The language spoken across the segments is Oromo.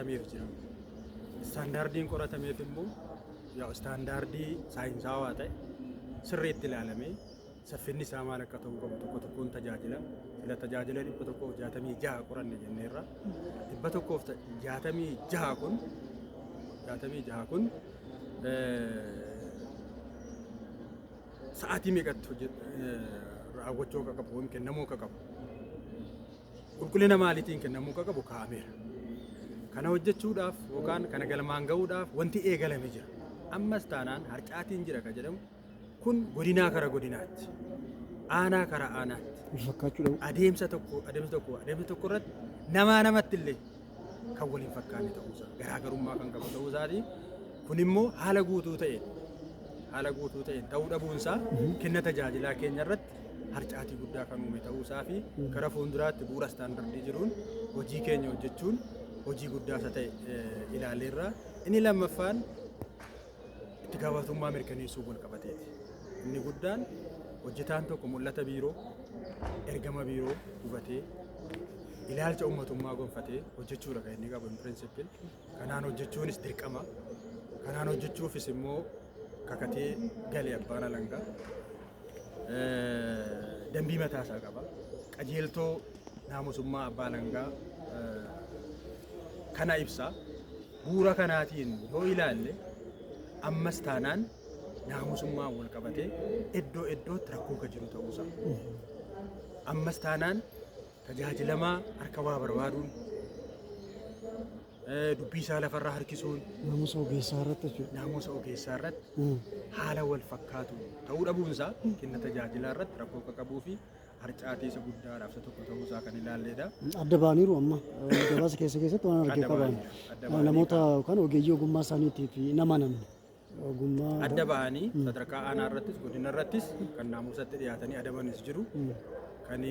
qoratameef jira. Istaandaardiin qoratameef immoo yaa istaandaardii saayinsaawaa ta'e sirriitti ilaalamee saffinni isaa maal akka ta'uu qabu tokko tokkoon tajaajila sila tajaajila 166 qoranne jenneerra. 166 kun 66 kun sa'aatii meeqatti raawwachuu akka qabu yookiin kennamuu akka qabu, qulqullina maaliitiin kennamuu akka qabu kaa'ameera. Kana hojjechuudhaaf yookaan kana galmaan gahuudhaaf wanti eegalame jira. Ammas taanaan harcaatiin jira kan jedhamu kun godinaa kara godinaatti, aanaa kara aanaatti, Wal fakkaachuu dhabu. Adeemsa tokko irratti namaa namatti illee kan waliin fakkaanne ta'uusaa, garaagarummaa kan qabu ta'uusaati. Kun immoo haala guutuu ta'een ta'uu dhabuunsaa kenna tajaajilaa keenya irratti harcaatii guddaa kan uume ta'uusaa fi gara fuulduraatti bu'uura istaandardii jiruun hojii keenya hojjechuun hojii guddaa isa ta'e ilaalleerra. Inni lammaffaan itti gaafatamummaa mirkaneessuu wal qabateeti. Inni guddaan hojjetaan tokko mul'ata biiroo, ergama biiroo hubatee, ilaalcha uummatummaa gonfatee hojjechuudha kan inni qabu in principle. Kanaan hojjechuunis dirqama. Kanaan hojjechuufis immoo kakatee gale abbaan alangaa. Dambii mataasaa qaba. Qajeeltoo naamusummaa abbaa alangaa kana ibsa. Bu'uura kanaatiin yoo ilaalle ammas taanaan naamusummaan wal qabatee iddoo iddootti rakkoo kan jiru ta'uusaa. Ammas taanaan tajaajilamaa harka waa barbaaduun, dubbii isaa lafarraa harkisuun, Naamusa ogeessaa irratti jechuudha. Naamusa ogeessaa irratti haala wal fakkaatu ta'uu dhabuunsaa kenna tajaajilaa irratti rakkoo akka qabuu fi harcaatii isa guddaadhaaf isa tokko ta'uusaa kan ilaalledha. Adda ba'aniiru amma gabaasa keessa keessatti waan argee Adda qaban. ba'anii, adda ba'anii Namoota yookaan ogeeyyii ogummaa isaaniitiif hin amanamne. Ogummaa Adda ba'anii sadarkaa aanaa irrattis godina irrattis kan naamusatti dhiyaatanii adabanis jiru. Kan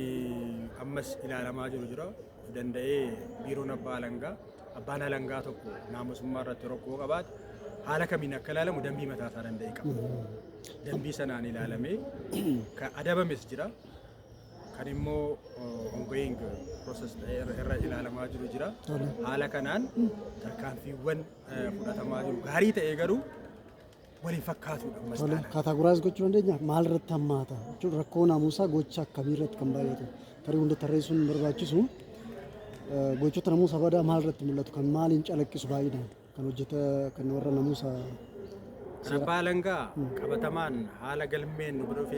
ammas ilaalamaa jiru jira. Of danda'ee biiroon abbaa alangaa, abbaan alangaa tokko naamusummaa irratti rakkoo qabaate haala kamiin akka ilaalamu dambii mataa isaa danda'e qaba. Dambii sanaan ilaalamee kan adabames jira. Kan immoo ongoing process ta'ee irra ilaalamaa jiru jira. Haala kanaan tarkaanfiiwwan fudhatamaa jiru. Gaarii ta'ee garuu waliin fakkaatudha ammas taanaan. Categorize gochuu dandeenya, maal irratti hammaata jechuun, rakkoo naamusaa gocha akkamii irratti kan baay'atu? Tarii hunda tarreessuun hin barbaachisu. Gochoota naamusa badaa maal irratti mul'atu, kan maaliin calaqqisu baay'inaan, kan hojjeta kan warra naamusa Kan abbaa alangaa qabatamaan haala galmeen nu bira dhufee